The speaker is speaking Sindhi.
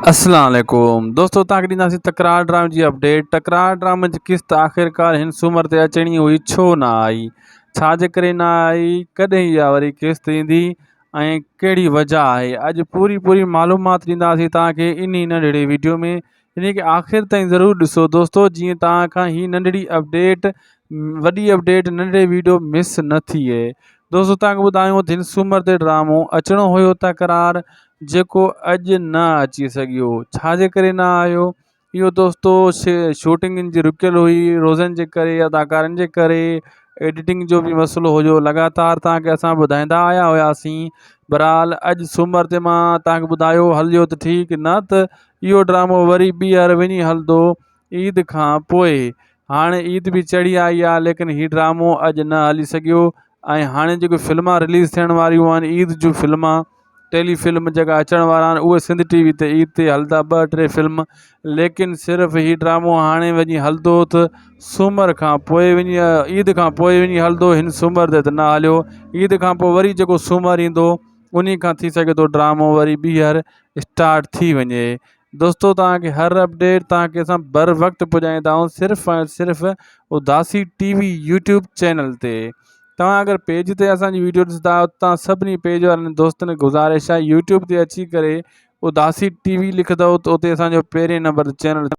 اسلام عليڪم دوستو توهان کي ڏينداسين تڪرار ڊرامي جي اپڊيٽ تڪرار ڊرامي جي قسط آخرڪار هن سومر تي اچڻي هئي ڇو نه آئي ڇا جي ڪري نه آئي ڪڏهن اها وري قسط ايندي ۽ ڪهڙي وجه آهي اڄ پوري پوري معلومات ڏينداسين توهان کي انهي ننڍڙي ويڊيو ۾ انهي کي آخر تائين ضرور ڏسو دوستو جيئن توهان کان هي ننڍڙي اپڊيٽ وڏي اپڊيٽ ننڍڙي ويڊيو مس نه ٿئي دوستو توهان کي ٻڌايون ته هن سومر تي ڊرامو اچڻو هيو تڪرار جيڪو اڄ نه اچي سگهيو ڇا جي ڪري نه آيو اهو دوستو شوٽنگ ان جي رڪيل هئي روزن جي ڪري اداڪارن جي ڪري ايڊيٽنگ جو به مسئلو هيو لڳاتار توهان کي اسان ٻڌائيندا آيا هياسين بهرحال اڄ سومر تي مان توهان کي ٻڌايو هليو ته ٺيڪ نه ته اهو ڊرامو وري ٻيهر وڃي هلندو عيد کان پوء هاڻي عيد به چڙهي آئي آهي ليڪن هي ڊرامو اڄ نه هلي سگهيو ۽ هاڻي جيڪي فلما رليز ٿيڻ واريون آهن عيد جون فلما ٽيلي فلم جيڪا اچڻ وارا آهن اهي سنڌ ٽي وي تي عيد تي هلندا ٻه ٽي فلم ليڪن صرف هي ڊرامو هاڻي وڃي هلندو ته سومر کان پوء وڃي عيد کان پوء وڃي هلندو هن سومر تي ته نه هليو عيد کان پوء وري جيڪو سومر ايندو انهي کان ٿي سگهي ٿو ڊرامو وري ٻيهر اسٽارٽ ٿي وڃي دوستو توهان کي هر اپڊيٽ توهان کي اسان بر وقت پڄائيندا آهيون صرف ۽ صرف Udasi T V YouTube channel تي توهان اگر پيج تي اسان جي ويڊيو ڏسندا آهيو توهان سڀني پيج وارن دوستن کي گذارش آهي يوٽيوب تي اچي ڪري اداسي ٽي وي لکندو ته اتي اسان جو پهرين نمبر تي چينل.